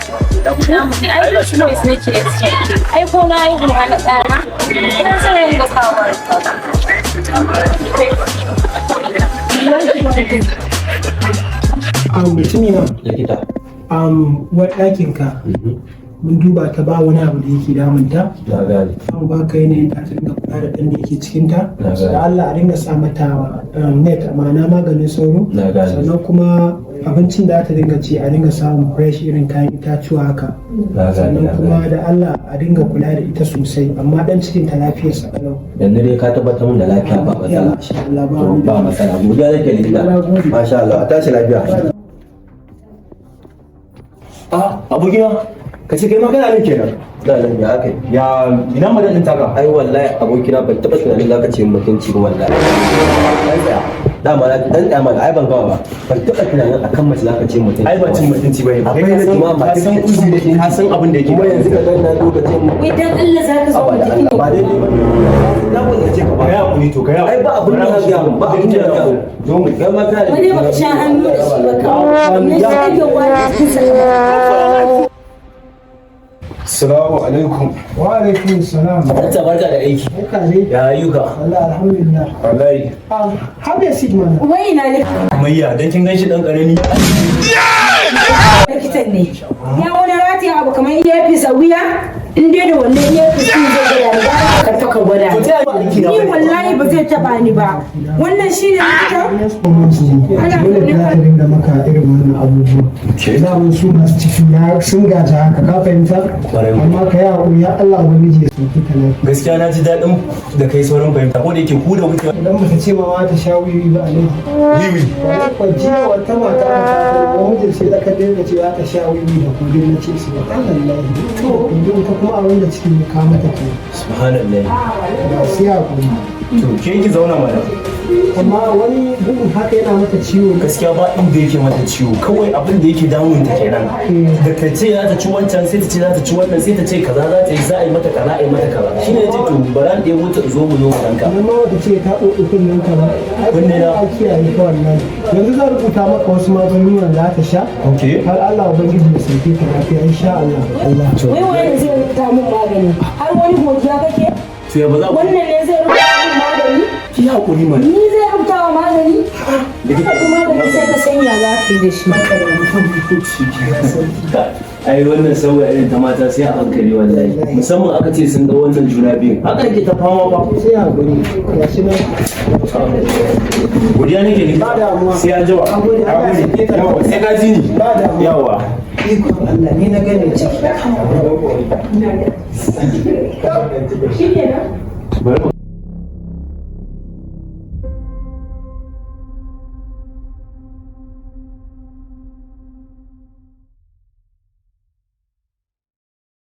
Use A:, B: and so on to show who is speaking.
A: Ai choice nake da shi. Ai ko na yi ma na ɗana. Ina son yin ga kawo.
B: Mutumina.
C: Likita.
B: Uwar ɗakinka mun duba ta, ba wani abu da yake damunta.
C: Na gane.
B: An ba ka yanayin ta dinga kula da ɗan da yake cikinta.
C: Na gane.
B: Da Allah a dinga sa mata net, ma'ana maganin sauro.
C: Na gane.
B: Sannan kuma abincin da ta dinga ci, a dinga samun fresh irin kayan itatuwa haka.
C: Na gane.
B: Sannan
C: Na
B: kuma
C: gane.
B: da Allah a dinga kula da ita sosai, amma ɗan cikin ta lafiyarsa kalau.
C: Yanzu dai ka tabbatar mun da lafiya, ba matsala?
B: Masha Allah, ba
C: To,
B: wani
C: ba matsala. Godiya nake, likita.
B: Na gode.
C: Masha Allah, a tashi lafiya.
D: Ah, abokina, ka ce kai ma kana nan kenan.
C: Da nan ya aka yi?
D: Ya ina madan din taka?
C: Ai wallahi abokina, ban taɓa tunanin zaka ce mutunci ba wallahi.
D: Dan tsaya.
C: Dama na dan tsaya mana, ai ban gama ba. Ban taɓa tunanin akan mace zaka ce mutunci.
D: Ai ba cin mutunci bane.
C: Akwai
D: Kai ka san
C: ma
D: ka
C: matar
D: san
C: ta cin
D: uzuri,
C: mutunci.
D: ka san abin da yake.
C: Kuma yanzu ka dan na lokacin mu.
E: Wai dan Allah za ka zo
C: Aba
E: mu
C: da
E: tafi
C: Allah,
E: ne?
C: ba daidai ba ne. Na gwazace ka ba.
D: Kai hakuri to, kai hakuri.
C: Ai ba abin da ya gaya mun, ba abin da ya gaya mun.
D: Zo mu.
C: Kai ma kana da
E: Wani baka sha hannu da shi ba kawai. Wannan shi ake wani cikin sa.
D: Assalamu alaikum.
B: Wa alaikum salam.
D: Barka, barka da aiki.
B: Barka ne.
D: Ya ayyuka?
B: Wallahi alhamdulillah.
D: Wallahi.
B: Have a seat mana.
E: Wai ina ne
D: Mayya, dan kin ganshi dan karami.
E: likitan ne? Ya wani rataya abu kamar earpiece a wuya? In dai da wannan earpiece din zai gwada ni, ba ka karfa ka gwada.
D: To ta yi aiki na
E: Ni
D: bane.
E: wallahi ba zai taba ni ba. Wannan shi ne likitan?
B: Yes, hormones ne.
E: Ana
B: Dole ta dinga maka irin wannan abubuwa. Daman su masu ciki ya sun gaji haka, ka fahimta?
D: Kwarai.
B: Amma ka yi haƙuri, ya Allah ubangiji ya sauke ta lafiya.
D: Gaskiya na ji daɗin da kai sauran fahimta, ko da yake ku da kuke
B: Idan ba ta ce ma ta sha wiwi ba a laifi.
D: Wiwi?
B: Kwanciya wata mata aka kawo mijin, sai aka dinga cewa ta sha wiwi da kudin, na ce su ba Allah. To yanzu ita kuma abin da cikin ya kawo mata ke.
D: Subhanallah.
B: Ba sai hakuri.
D: To ke ki zauna mana.
B: Amma wani bugun haka yana mata ciwo ne?
D: Gaskiya ba inda yake mata ciwo, kawai abin da yake damun ta kenan. Da ta ce za ta ci wancan, sai ta ce za ta ci wannan, sai ta ce kaza za ta yi, za a yi mata kaza, a yi mata kaza. Shine nace to bara in ɗebo ta zo mu zo mu ranka.
B: Amma ma wata ce ta ɗauki kunnen ka ba. Ai,
D: Kunne na?
B: a kiyaye ka wallahi. Yanzu zan rubuta maka wasu magungunan da za ta sha. Har Allah ubangiji ya sauke ta lafiya, insha Allah. Allah.
E: Wai wani zai rubuta min magani? Har wani godiya kake?
D: To ya ba za ku
E: Wannan ne zai rubuta min magani?
D: Ki hakuri mana.
E: Ni zai rubuta wa magani? Ka karɓi magani sai ka sanya za ka yi da shi.
D: Ai wannan sauya irin ta mata sai a hankali wallahi, musamman aka ce sun ga wannan juna biyun, haka nake ta fama ba.
B: Sai hakuri, gashi nan.
D: Godiya nake likita.
B: Ba damuwa.
D: Sai an jima.
B: Nagode, Allah ya sauke ta.
D: Yawa, sai ka ji ni.
B: Ba damuwa.
D: Yawa.
B: Ikon Allah, ni na gane ciki.
E: Shi kenan.
D: Bari.